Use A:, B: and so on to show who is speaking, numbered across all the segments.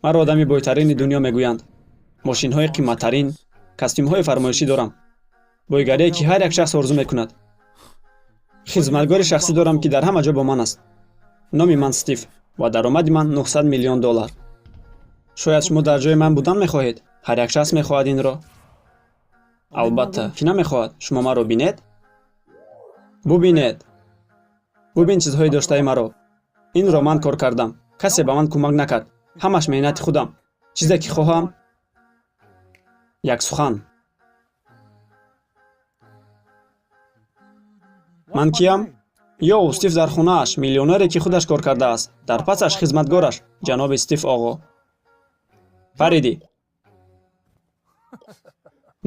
A: Маро одами бойтарини дунё мегӯянд. Мошинҳои қимматтарин, костюмҳои фармоишӣ дорам. Бойгарие, ки ҳар як шахс орзу мекунад. Хизматгори шахсӣ дорам, ки дар ҳама ҷо бо ман аст. Номи ман Стив ва даромади ман 900 миллион доллар. Шояд шумо дар ҷои ман будан мехоҳед. Ҳар як шахс мехоҳад инро. Албатта, кӣ намехоҳад? Шумо маро бинед? Бубинед. Бубин чизҳои доштаи маро. Инро ман кор кардам. Касе ба ман кӯмак накард. Ҳамаш меҳнати худам. Чизе ки хоҳам. Як сухан. Ман киям? Йоу, Стив дар хонааш, миллионере, ки худаш кор кардааст. Дар пасаш хизматгораш, ҷаноби Стив оғо. Паридӣ.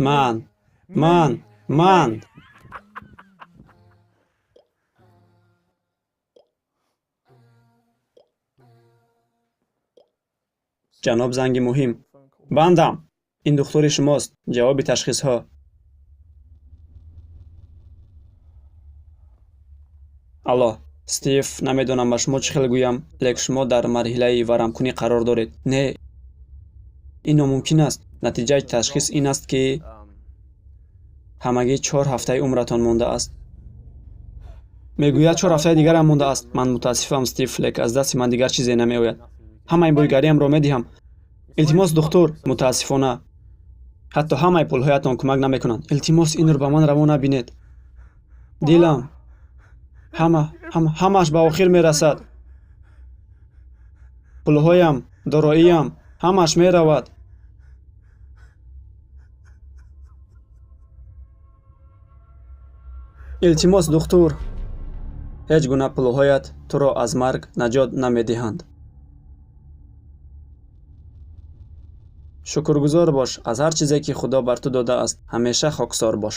A: Ман, ман, ман. Ҷаноб, занги муҳим. Бандам. Ин духтури шумост. Ҷавоби ташхисҳо. Алло, Стив, намедонам ба шумо чӣ хел гӯям, лек шумо дар марҳилаи варамкунӣ қарор доред. Не, ин номумкин аст. Натиҷаи ташхис ин аст, ки ҳамагӣ 4 ҳафтаи умратон мондааст. Мегӯяд, 4 ҳафтаи дигарам мондааст. Ман мутаассифам, Стив, лек аз дасти ман дигар чизе намеояд. Ҳамаи бойгариамро медиҳам. Илтимос, духтур, мутаассифона. Ҳатто ҳамаи пулҳоятон кӯмак намекунанд. Илтимос, инро ба ман раво набинед. Дилам. Ҳама, ҳама, ҳамааш ба охир мерасад. Пулҳоям, дороиям, ҳамааш меравад. Илтимос, духтур. Ҳеҷ гуна пулҳоят туро аз марг наҷот намедиҳанд. Шукргузор бош аз ҳар чизе, ки Худо бар ту додааст. Ҳамеша хоксор бош.